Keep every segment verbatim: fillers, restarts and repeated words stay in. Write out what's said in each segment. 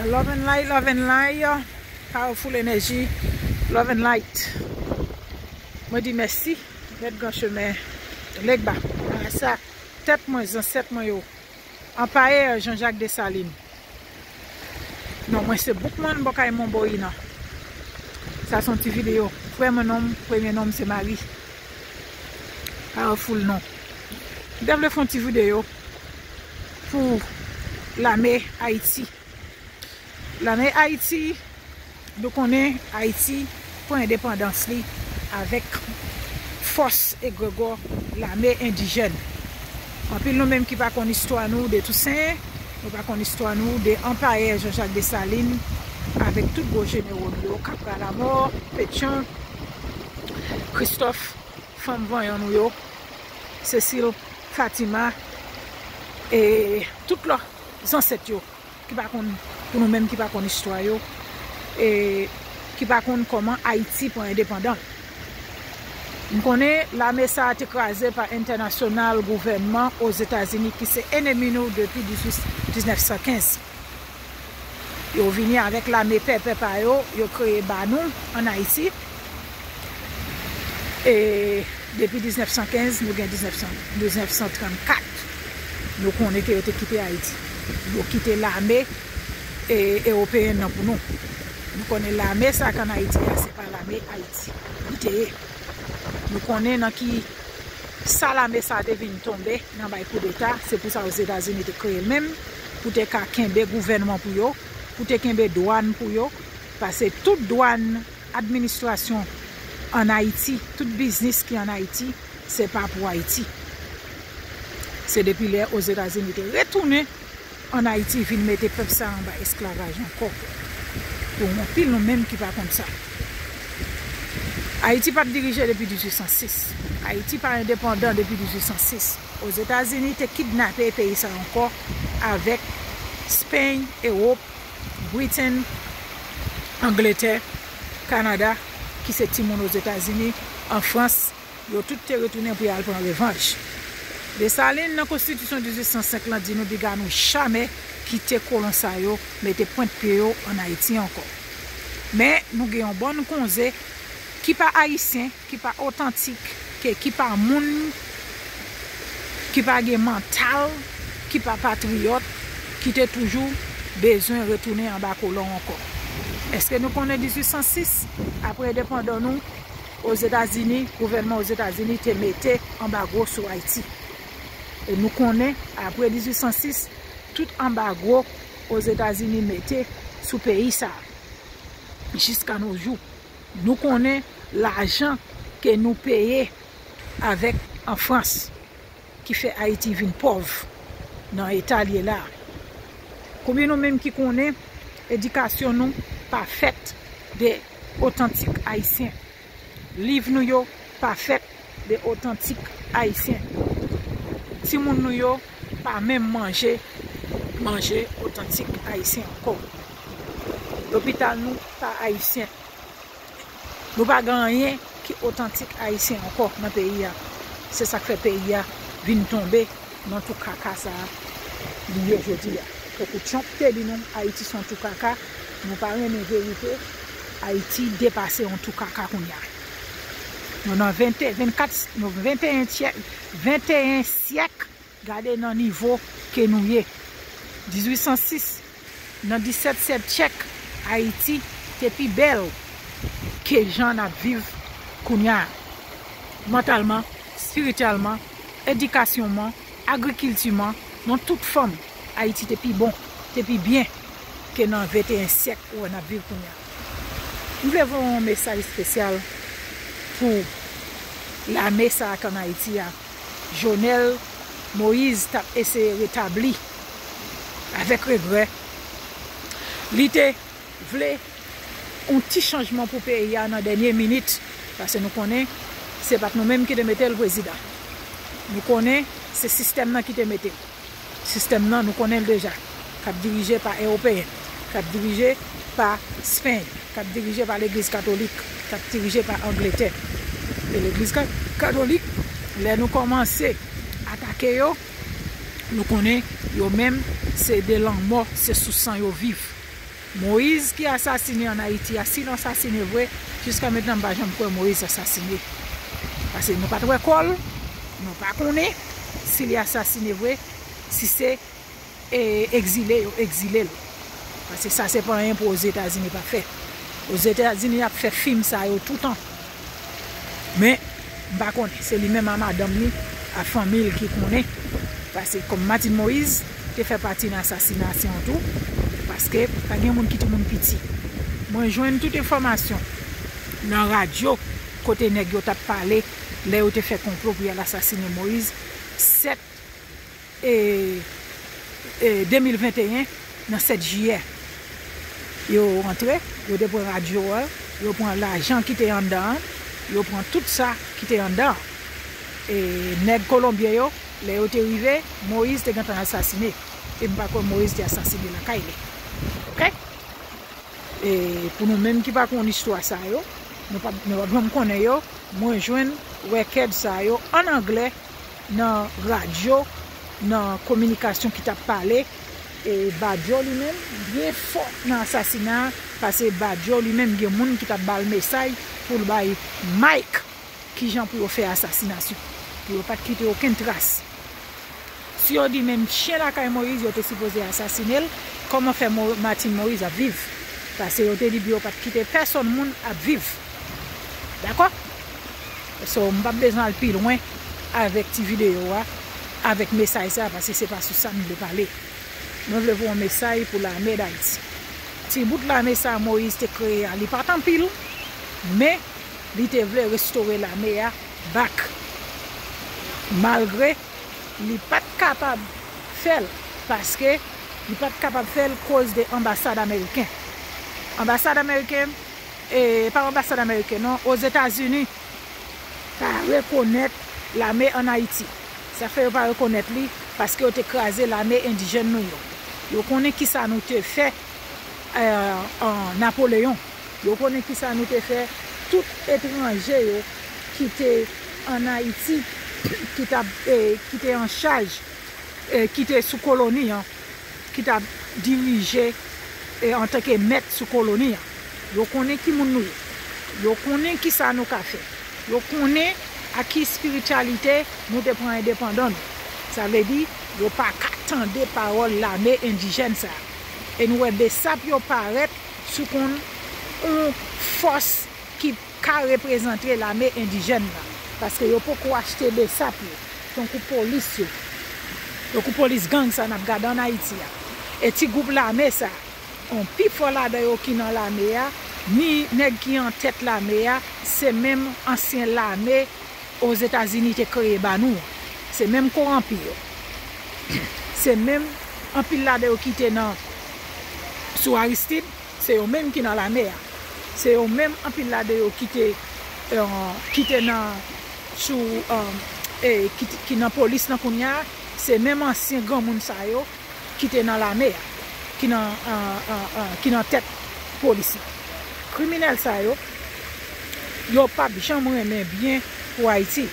Love and light, love and light. Powerful energy, love and light. Mwen di mèsi, Mèt Gran Chemen, Legba, Marasa, tèt mwen, zansèt mwen yo, anpayè Jean-Jacques Dessalines. Non, mwen se Boukman Bòkay Monboinan. Sa se yon ti videyo. Frè mwen non m, premye non m se Marie. Powerful non. M te vle fè yon ti videyo pou lame Ayiti. Lame Ayiti, nou konnen Ayiti pran endepandans li avèk fòs egregò lame endijèn. Anpil nou menm ki pa konn istwa nou de Tousen, nou pa konn istwa nou de anpayè Jean-Jacques Dessalines avèk tout gwo jenewo nou yo, Capra Lamort, Pétion, Christophe, fanm vanyan nou yo, Cécile, Fatima, e tout lòt zansèt yo ki pa konn, pou nou menm ki pa konn istwa yo, e ki pa konn kòman Ayiti pran endepandan. M konnen lame sa a te kraze pa entènasyonal gouvènman Ozetazini ki se enemi nou depi diznèf san kenz. Yo vini avèk lame pèpè pa yo, yo kreye ba nou ann Ayiti. E depi diznèf san kenz, nou gen diznèf san, diznèf san trannkat. Nou konnen ke yo te kite Ayiti. Yo kite lame, e, ewopeyen nan pou nou. Nou konnen lame sa k ann Ayiti a, se pa lame Ayiti li te ye. Nou konnen nan ki sa lame sa te vin tonbe nan bay koudeta, se pou sa Ozetazini te kreye l menm, pou te ka kenbe gouvènman pou yo, pou te kenbe dwàn pou yo, paske tout dwàn administrasyon ann Ayiti, tout biznis ki ann Ayiti, se pa pou Ayiti. Se depi lè Ozetazini te retounen ann Ayiti vin mete pèp sa anba esklavaj ankò. Pou anpil nou menm ki pa konn sa. Ayiti pa t dirije depi dizuit san sis. Ayiti pa endepandan depi dizuit san sis. Ozetazini te kidnape peyi sa ankò avèk Speny, Ewòp, Britain, Angletè, Kanada, ki se timoun Ozetazini, an Frans, yo tout te retounen pou y al pran revanj. Desalin nan konstitisyon dizuit san senk lan di nou piga nou jamè kite kolon sa yo mete pwent pye yo ann Ayiti ankò. Men nou gen yon bann konze ki pa ayisyen, ki pa otantik, ke, ki pa moun, ki pa gen mantal, ki pa patriyòt, ki te toujou bezwen retounen anba kolon ankò. Èske nou konnen dizuit san sis, apre endepandan nou, Ozetazini, gouvènman Ozetazini te mete anbago sou Ayiti. E nou konnen, apre dizuit san sis, tout anbago Ozetazini mete sou peyi sa a, jiska nos jours. Nou konnen lajan ke nou peye avèk an Frans, ki fè Ayiti vin pòv nan eta l ye la a. Konbyen nou menm ki konnen edikasyon nou pa fèt de otantik ayisyen? Liv nou yo pa fèt de otantik ayisyen. Timoun nou yo pa menm manje, manje otantik ayisyen ankò. Lopital nou pa ayisyen. Nou pa gen anyen ki otantik ayisyen ankò nan peyi a. Se sa k fè peyi a vin tonbe nan tou kaka sa a li ye jodi a. Tankou Trump te di nou, Ayiti se yon tou kaka, nou pa renmen verite, Ayiti depase yon tou kaka kounye a. Nou nan vennde, vennkat, nou venteyen syèk, venteyen syèk, gade nan nivo ke nou ye. Dizuit san sis, nan disèt sèt syèk, Ayiti te pi bèl ke jan n ap viv kounye a. Mantalman, espirityèlman, edikasyonman, agrikiltiman, nan tout fòm, Ayiti te pi bon, te pi byen ke nan venteyen syèk ou wè n ap viv kounye a. M vle voye yon mesaj espesyal pou lame sa a k ann Ayiti a. Jovenel Moïse t ap eseye retabli avèk regrè. Li te vle yon ti chanjman pou peyi a nan dènye minit, paske nou konnen se pa t nou menm ki te mete l prezidan. Nou konnen se sistèm nan ki te mete l. Sistèm nan, nou konnen l deja, k ap dirije pa Ewopeyen, k ap dirije pa Speny, k ap dirije pa Legliz Katolik, k ap dirije pa Angletè. E Legliz Ka-, Katolik, lè nou kòmanse atake yo, nou konnen yo menm, se de lanmò, se sou san yo viv. Moyiz ki asasine ann Ayiti a, si l asasine vre, jiska mentnan m pa janm kwè Moyiz asasine. Paske nou pa t wè kò l, nou pa konnen si li asasine vre, si se e, egzile yo egzile l. Paske sa se pa anyen pou Ozetazini pa fè. Ozetazini ap fè fim sa yo toutan. Men, m pa konnen. Se li menm a madanm li, a fanmi l ki konnen. Paske kòm Martine Moïse te fè pati nan asasinasyon tou. Paske pa gen moun ki timoun piti. Mwen jwenn tout enfòmasyon nan radyo kote nèg yo t ap pale lè yo te fè konplo pou y al asasine Moïse sèt e, e, de mil venteyen, nan sèt jiyè. Yo rantre, yo te pran radyo a, yo pran lajan ki te anndan an, yo pran tout sa ki te anndan an. E nèg Kolonbyen yo, lè yo te rive, Moyiz te gentan asasine. E m pa kwè Moyiz te asasine lakay li. Oke? E pou nou menm ki pa konn istwa sa yo, nou pa, nou pa janm konnen yo, mwen jwenn rèkèd sa yo ann anglè nan radyo, nan kominikasyon ki t ap pale, e Badio li menm byen fò nan asasina a, paske Badio li menm gen moun ki t ap ba l mesaj pou l bay Mike kijan pou yo fè asasinasyon, pou yo pa t kite okenn tras. Si yo di menm chen lakay Moyiz yo te sipoze asasine l, kòman fè Mo-, Martine Moïse ap viv? Paske yo te di pou yo pa t kite pèsòn moun ap viv. Dakò? So, m p ap bezwen al pi lwen avèk ti videyo a, avèk mesaj sa a, paske se pa sou sa m vle pale. Mwen vle voye yon mesaj pou lame Dayiti. Ti bout lame sa a Moyiz te kreye a, li pa t anpil, men li te vle restore lame a back. Malgre li pa t kapab fè l, paske li pa t kapab fè l koz de anbasad ameriken. Anbasad ameriken, e, pa anbasad ameriken, non, Ozetazini pa rekonèt lame ann Ayiti. Sa fè yo pa rekonèt li, paske yo te kraze lame endijèn nou yo. Yo konnen kisa nou te fè, e, an Napoleyon. Yo konnen kisa nou te fè tout etranje yo ki te ann Ayiti, ki t ap, e, ki te an chaj, e, ki te sou koloni an, ki t ap dirije, e, antanke mèt sou koloni an. Yo konnen ki moun nou ye. Yo konnen kisa nou ka fè. Yo konnen ak ki espirityalite nou te pran endepandan nou. Sa vle di, yo pa ka tande pawòl lame endijèn sa a. E nou wè Besap yo parèt sou konn yon fòs ki ka reprezante lame endijèn nan. Paske yo poko achte Besap yo, tankou polis yo, tankou polis gang sa n ap gade ann Ayiti a. E ti gwoup lame sa, yon pi fò ladan yo ki nan lame a, ni nèg ki an tèt lame a, se menm ansyen lame Ozetazini te kreye ba nou an. Se menm kowonpi yo. Se menm anpil ladan yo ki te nan, sou Aristide, se yo menm ki nan lame a. Se yo menm anpil ladan yo ki te, eh, ki te nan, sou, eh, eh, ki, ki nan polis nan kounye a. Se menm ansyen granmoun sa yo ki te nan lame a, ki nan, an, an, an, ki nan tèt polis la. Kriminèl sa yo, yo p ap janm renmen byen pou Ayiti.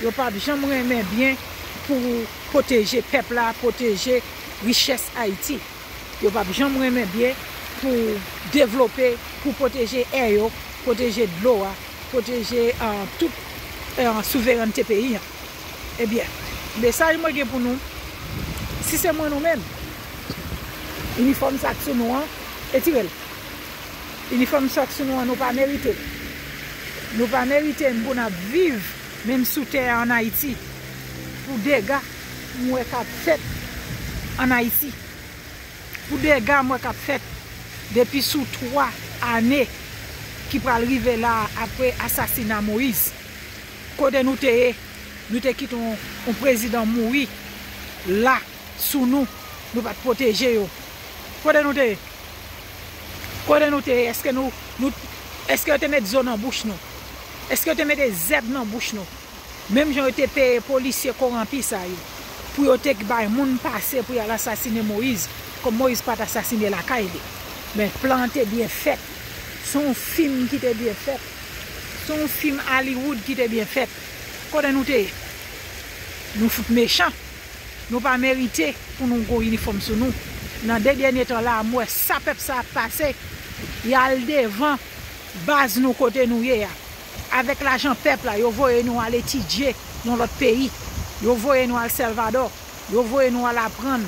Yo p ap janm renmen byen pou pwoteje pèp la, pwoteje richès Ayiti. Yo p ap janm renmen byen pou devlope, pou pwoteje è yo, pwoteje dlo a, pwoteje, eh, tout, eh, souverènte peyi a. Ebyen, mesaj mwen gen pou nou, si se mwen nou menm, inifòm sa k sou nou an, retire l. Inifòm sa k sou nou an, nou pa merite l. Nou pa merite n pou n ap viv menm sou tè a ann Ayiti. Pou dega m wè k ap fèt ann Ayiti. Pou dega m wè k ap fèt depi sou twa ane ki pral rive la a apre asasina Moyiz. Kote nou te ye? Nou te kite yon, yon prezidan mouri la sou nou. Nou pa t pwoteje yo. Kote nou te ye? Kote nou te ye? Èske nou, nou, èske yo te met zo nan bouch nou? Èske yo te mete zèb nan bouch nou? Menm jan yo te peye polisye kowonpi sa yo, pou yo te bay moun pase pou y al asasine Moyiz, kòm Moyiz pa t asasine lakay li. Men plan an te byen fèt. Se yon fim ki te byen fèt. Se yon fim Hollywood ki te byen fèt. Kote nou te ye? Nou fout mechan. Nou pa merite pou nou gen yon inifòm sou nou. Nan de dènye tan la a, m wè sa pèp sa ap pase. Y al devan baz nou kote nou ye a. Avèk lajan pèp la, yo voye nou al etidye nan lòt peyi. Yo voye nou al Salvador. Yo voye nou al aprann,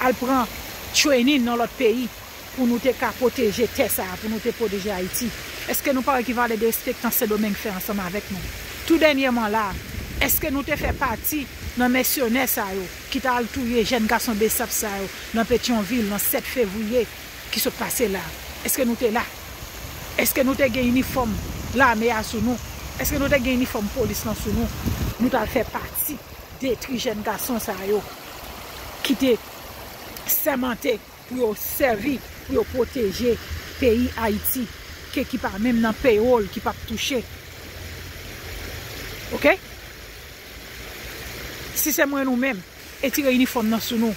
al pran training nan lòt peyi pou nou te ka pwoteje tè sa a, pou nou te pwoteje Ayiti. Èske nou pa wè ki valè derespektan Sendomeng fè ansanm avèk nou? Tou dènyèman la a, èske nou te fè pati nan mèsenè sa yo ki t al touye jèn gason Besap sa yo nan Petyonvil nan sèt fevriye ki sot pase la a? Èske nou te la? Èske nou te gen inifòm lame a sou nou? Èske nou te gen inifòm polis lan sou nou? Nou t al fè pati detri jèn gason sa yo ki te sèmante pou yo sèvi, pou yo pwoteje peyi Ayiti, ke ki pa menm nan pewòl, ki p ap touche. Oke? Si se mwen nou menm, etire inifòm nan sou nou.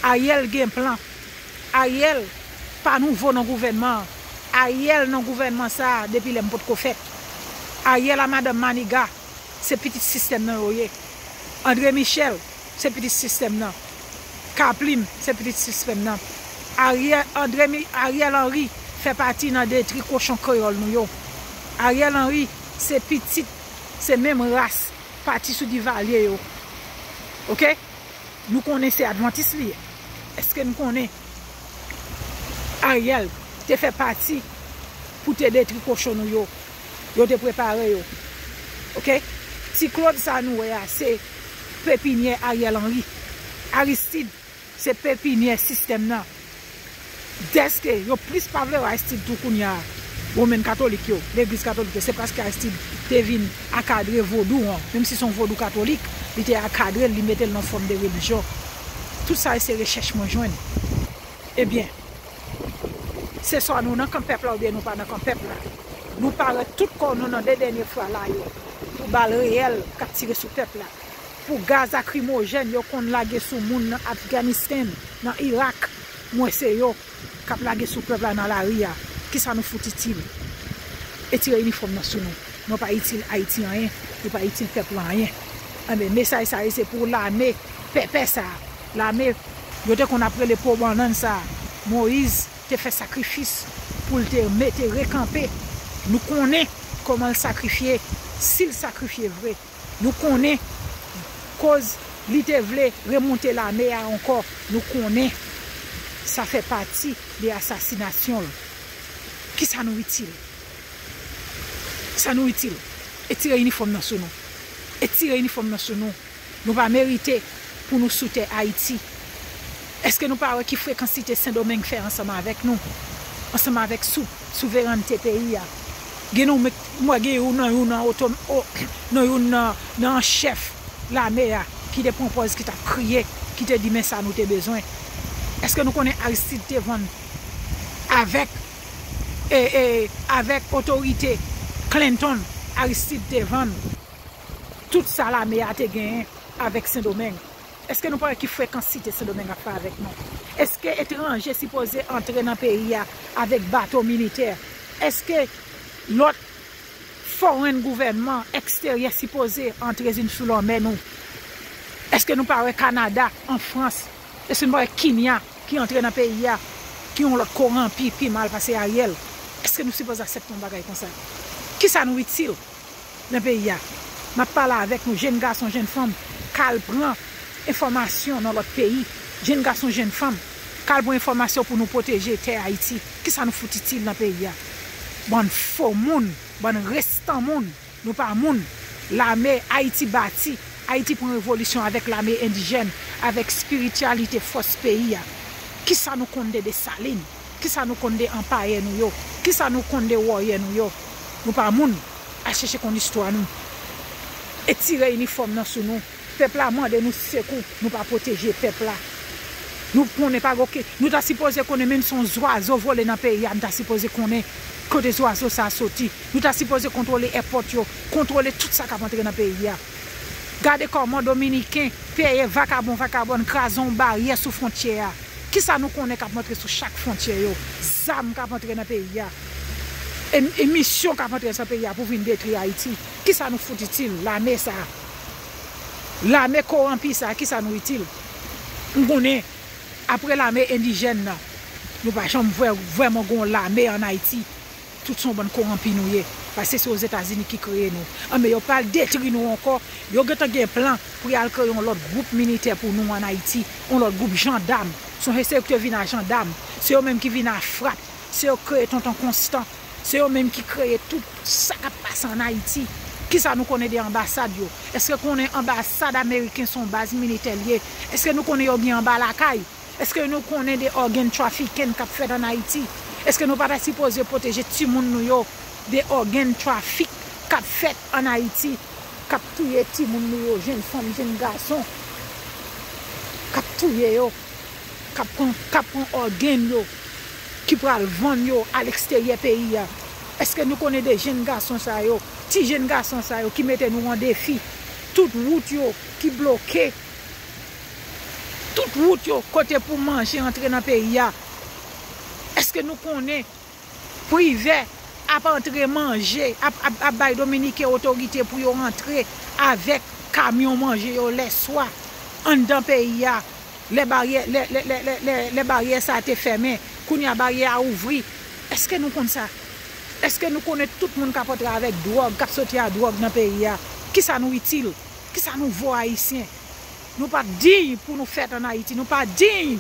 Ariel gen plan. Ariel pa nouvo nan gouvènman an. Ariel nan gouvènman sa a depi lè m potko fèt. Ariel a madanm Maniga, se pitit sistèm nan yo ye. André Michel, se pitit sistèm nan. Kaplim, se pitit sistèm nan. Ariel, André, Mi- Ariel Henry fè pati nan detri kochon kreyòl nou yo. Ariel Henry, se pitit, se menm ras pati sou Divalye yo. Oke? Nou konnen se advantis li ye. Èske nou konnen Ariel te fè pati pou te detri kochon nou yo? Yo te prepare yo. Oke? Ti Claude sa nou wè a, se pepinyè Ariel Henry. Aristide, se pepinyè sistèm nan. Dèske yo plis pa vle wè Aristide tou kounye a. Women Katolik yo, legliz katolik yo, se paske Aristide te vin akadre vodou an, menm si se yon vodou katolik, li te akadre l, li mete l nan fòm de relijyon. Tout sa yo se rechèch mwen jwenn. Ebyen, se swa nou nan kan pèp la oubyen nou pa nan kan pèp la. Nou pare tout kò nou nan de dènye fwa la yo pou bal reyèl k ap tire sou pèp la, pou gaz lakrimojèn yo konn lage sou moun nan Afghanistan, nan Irak. Mwen se yo k ap lage sou pèp la nan lari a. Kisa nou fout itil? Etire inifòm nan sou nou. Nou pa itil Ayiti anyen, nou pa itil pèp la anyen. Enben, mesaj sa a se pou lame pèpè sa a. Lame, yo te konn ap rele po bannann sa a. Moyiz te fè sakrifis pou l te mete rekanpe. Nou konnen kòman l sakrifye, si l sakrifye vre. Nou konnen koz li te vle remonte lame a ankò. Nou konnen sa fè pati de asasinasyon l. Kisa nou itil? Sa nou itil? Etire inifòm nan sou nou. Etire inifòm nan sou nou. Nou pa merite pou nou sou tè Ayiti. Èske nou pa wè ki frekansite Sendomeng fè ansanm avèk nou? Ansanm avèk sou, souverènte peyi a. Gen nou, m wè gen youn nan youn nan oto, o, nan youn nan, nan chèf lame a ki te pran pòz, ki t ap kriye, ki te di men sa nou te bezwen. Èske nou konnen Aristide te vann avèk, e, e, avèk otorite Clinton, Aristide te vann tout sa lame a te genyen avèk Sendomeng? Èske nou pa wè ki frekansite Sendomeng ap fè avèk nou? Èske etranje sipoze antre nan peyi a avèk bato militè? Èske lòt foreign gouvènman eksteryè sipoze antre vin sou lanmè nou? Èske nou pa wè Kanada, an Frans? Èske nou pa wè Kenya ki antre nan peyi a, ki yon lòt koranpi pi mal pase Ariel? Èske nou sipoze aksepte yon bagay konsa? Kisa nou itil nan peyi a? M ap pale avèk nou, jenn gason, jenn fanm, k al pran enfòmasyon nan lòt peyi. Jenn gason, jenn fanm, k al pran enfòmasyon pou nou pwoteje tè Ayiti. Kisa nou fout itil nan peyi a? Bann fo moun, bann restan moun. Nou pa moun. Lame Ayiti bati. Ayiti pran revolisyon avèk lame endijèn, avèk espirityalite fòs peyi a. Kisa nou konn de Desalin? Kisa nou konn de anpayè nou yo? Kisa nou konn de wòyè nou yo? Nou pa moun. Al chèche konn istwa nou. Etire inifòm nan sou nou. Pèp la mande nou sekou, nou pa pwoteje pèp la. Nou konnen pa gen okenn, nou ta sipoze konnen menm si yon zwazo vole nan peyi a, nou ta sipoze konnen kote zwazo sa a soti. Nou ta sipoze kontwole èpòt yo, kontwole tout sa k ap antre nan peyi a. Gade kòman Dominiken peye vakabon, vakabòn kraze yon baryè sou fwontyè a. Kisa nou konnen k ap antre sou chak fwontyè yo? Zam k ap antre nan peyi a. E, e misyon k ap antre nan peyi a pou vin detwi Ayiti. Kisa nou fout itil lame sa a? Lame koranpi sa a, kisa nou itil? M konnen apre lame endijèn nan, nou pa janm vwè vrèman gen yon lame ann Ayiti. Tout se yon bann kowonpi nou ye. Paske se Ozetazini ki kreye nou. Anben, yo pral detri nou ankò. Yo gentan gen plan pou y al kreye yon lòt gwoup militè pou nou ann Ayiti. Yon lòt gwoup jandam. Sonje se yo ki te vin a jandam. Se yo menm ki vin a frap. Se yo k kreye Tonton Konstan. Se yo menm ki kreye tout sa k ap pase ann Ayiti. Kisa nou konnen de anbasad yo? Èske konnen anbasad ameriken se yon baz militè l ye? Èske nou konnen yo gen anba lakay? Èske nou konnen de organ trafficking k ap fèt ann Ayiti? Èske nou pa ta sipoze pwoteje timoun nou yo de organ traffic k ap fèt ann Ayiti, k ap touye timoun nou yo, jenn fanm, jenn gason, k ap touye yo, k ap pran, k ap pran organ yo, ki pral vann yo aleksteryè peyi a? Èske nou konnen de jenn gason sa yo, ti jenn gason sa yo ki mete nou an defi? Tout wout yo ki bloke, tout wout yo kote pou manje antre nan peyi a. Èske nou konnen Privè ap antre manje, ap, ap, ap bay Dominiken otorite pou yo antre avèk kamyon manje yo lèswa anndan peyi a, lè baryè, lè, lè, lè, lè, lè, lè baryè sa a te fèmen, kounye a baryè a ouvri? Èske nou konn sa? Èske nou konnen tout moun k ap antre avèk dwòg, k ap soti a dwòg nan peyi a? Kisa nou itil? Kisa nou vo Ayisyen? Nou pa diy pou nou fèt ann Ayiti. Nou pa diy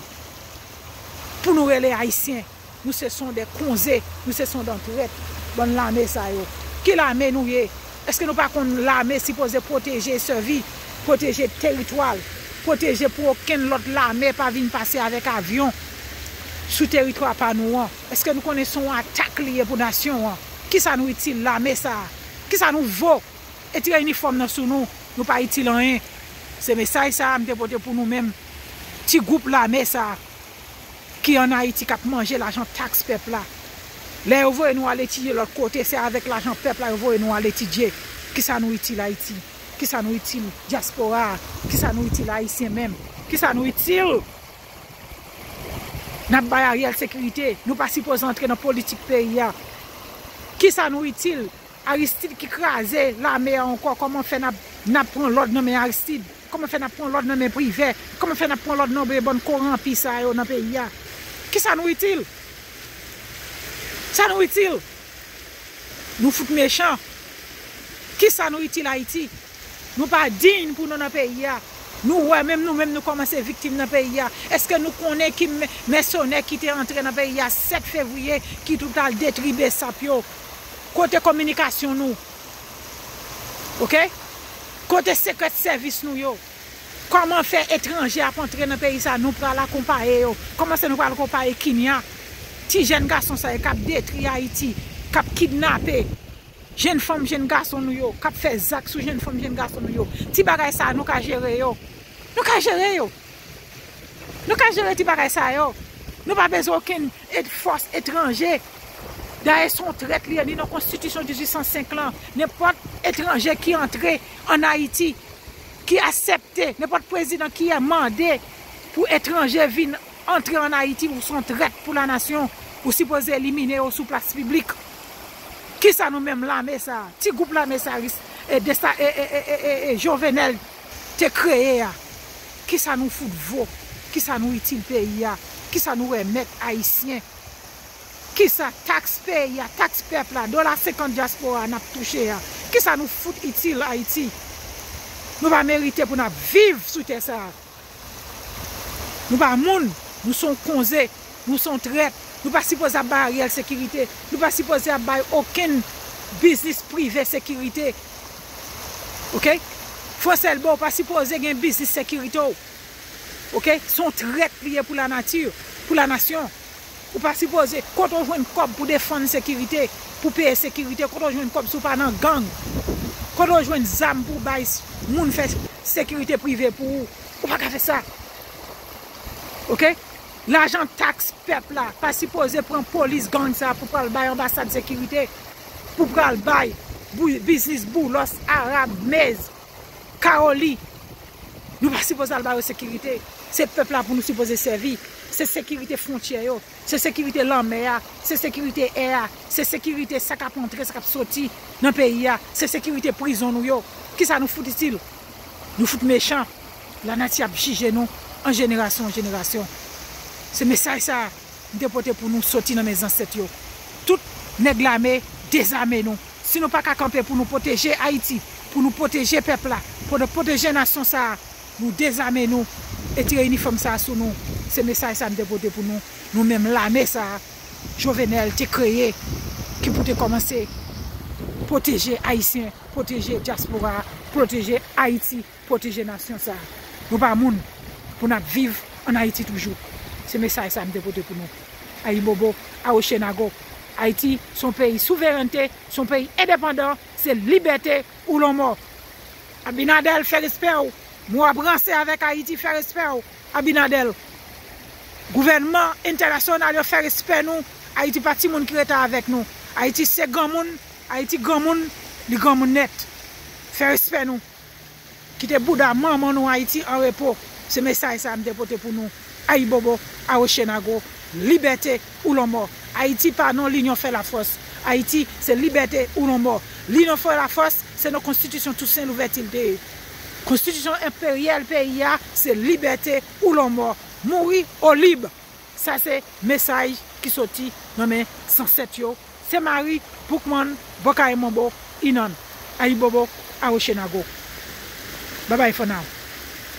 pou nou rele Ayisyen. Nou se son de konze, nou se son de trèt, bann lame sa yo. Ki lame nou ye? Èske nou pa konn lame sipoze pwoteje e sèvi, pwoteje teritwa l, pwoteje pou okenn lòt lame pa vin pase avèk avyon sou teritwa pa nou an? Èske nou konnen se yon atak li ye pou nasyon an? Kisa nou itil lame sa a? Kisa nou vo? Retire inifòm nan sou nou, nou pa itil anyen. Se mesaj sa a m te pote pou nou menm, ti gwoup lame sa a ki ann Ayiti k ap manje lajan taks pèp la. Lè yo voye nou al etidye lòt kote, se avèk lajan pèp la yo voye nou al etidye. Kisa nou itil Ayiti? Kisa nou itil dyaspora a? Kisa nou itil Ayisyen menm? Kisa nou itil? N ap bay Ariel sekirite, nou pa sipoze antre nan politik peyi a. Kisa nou itil? Aristide ki kraze lame a ankò, kòman fè n ap, n ap pran lòd nan men Aristide? Kòman fè n ap pran lòd nan men Privè? Kòman fè n ap pran lòd nan men bann kowonpi sa yo nan peyi a? Kisa nou itil? Sa nou itil? Nou fout mechan. Kisa nou itil Ayiti? Nou pa diy pou nou nan peyi a. Nou wè, menm nou menm nou kòmanse viktim nan peyi a. Èske nou konnen ki mè-, mèsenè ki te antre nan peyi a sèt fevriye, ki tout al detri besap yo? Kote kominikasyon nou? Oke? Kote sekrè sèvis nou yo? Kòman fè etranje ap antre nan peyi sa, nou pral akonpaye yo? Kòman se nou pral akonpaye Kinya? Ti jèn gason sa yo k ap detri Ayiti, k ap kidnape jenn fanm, jenn gason nou yo, k ap fè zak sou jenn fanm, jenn gason nou yo. Ti bagay sa a, nou ka jere yo. Nou ka jere yo. Nou ka jere ti bagay sa yo. Nou pa bezwen okenn et-, fòs etranje. Dayè, se yon trèt li ye, ni nan konstitisyon dizuit san senk lan. Nenpòt etranje ki antre ann Ayiti, ki aksepte, nenpòt prezidan ki mande pou etranje vin antre ann Ayiti, ou se yon trèt pou lanasyon, ou sipoze elimine yo sou plas piblik. Kisa nou menm lame sa, ti gwoup lame sa, ris-, e, desa-, e, e, e, e, e, e, Jovenel te kreye a? Kisa nou fout vo? Kisa nou itil peyi a? Kisa nou remèt Ayisyen? Kisa taks peyi a, taks pèp la, dola senkant dyaspora a n ap touche a? Kisa nou fout itil Ayiti? Nou pa merite pou n ap viv sou tè sa a. Nou pa moun, nou se yon konze, nou se yon trèt. Nou pa sipoze ap bay Ariel sekirite. Nou pa sipoze ap bay okenn biznis prive sekirite. Oke? Frans Elba, ou pa sipoze gen biznis sekirite w. Oke? Se yon trèt li ye pou lanati, pou lanasyon. Ou pa sipoze, kote w jwenn kòb pou defann sekirite, pou peye sekirite? Kote w jwenn kòb si w pa nan gang? Kote w jwenn zam pou w bay s-, moun fè sekirite prive pou ou? Ou pa ka fè sa. Oke? Lajan taks pèp la pa sipoze pran polis gang sa pou pral bay anbasad sekirite, pou pral bay bou-, biznis Boulos, Arab, Mez, Kawoli. Nou pa sipoze al ba yo sekirite. Se pèp la pou nou sipoze sèvi. Se sekirite fwontyè yo. Se sekirite lanmè a. Se sekirite è a. Se sekirite sa k ap antre, sa k ap soti nan peyi a. Se sekirite prizon nou yo. Kisa nou fout itil? Nou fout mechan. Lanati ap jije nou an jenerasyon an jenerasyon. Se mesaj sa a m te pote pou nou soti nan men zansèt yo. Tout nèg lame, dezame nou. Si nou pa ka kanpe pou nou pwoteje Ayiti, pou nou pwoteje pèp la, pou nou pwoteje nasyon sa a, nou dezame nou e tire inifòm sa a sou nou. Se mesaj sa a m te pote pou nou. Nou menm lame sa a, Jovenel te kreye, ki pou te kòmanse pwoteje Ayisyen, pwoteje dyaspora, pwoteje Ayiti, pwoteje nasyon sa a. Nou pa moun pou n ap viv ann Ayiti toujou. Se mesaj sa a m te pote pou nou. Ayibobo, Awochenago. Ayiti se yon peyi souverènte, se yon peyi endepandan, se libète ou lanmò. Abinader, fè respè w. Nou ap ranse avèk Ayiti, fè respè w. Abinader. Gouvènman entènasyonal yo, fè respè nou. Ayiti pa timoun ki rete avèk nou. Ayiti se granmoun. Ayiti granmoun, li granmoun nèt. Fè respè nou. Kite bouda manman nou Ayiti an repo. Se mesaj sa a m te pote pou nou. Ayibobo, Awochenago, libète ou lanmò. Ayiti pa nan Linyon fè lafòs. Ayiti se libète ou lanmò. Linyon fè lafòs, se nan konstitisyon Tousen Louvèti l te ye. Konstitisyon enperyèl peyi a, se libète ou lanmò. Mouri o lib. Sa se mesaj ki soti nan men zansèt yo. Se Mari, Boukman, Bòkay Manbo, Inan. Ayibobo, Awochenago. Babay for now.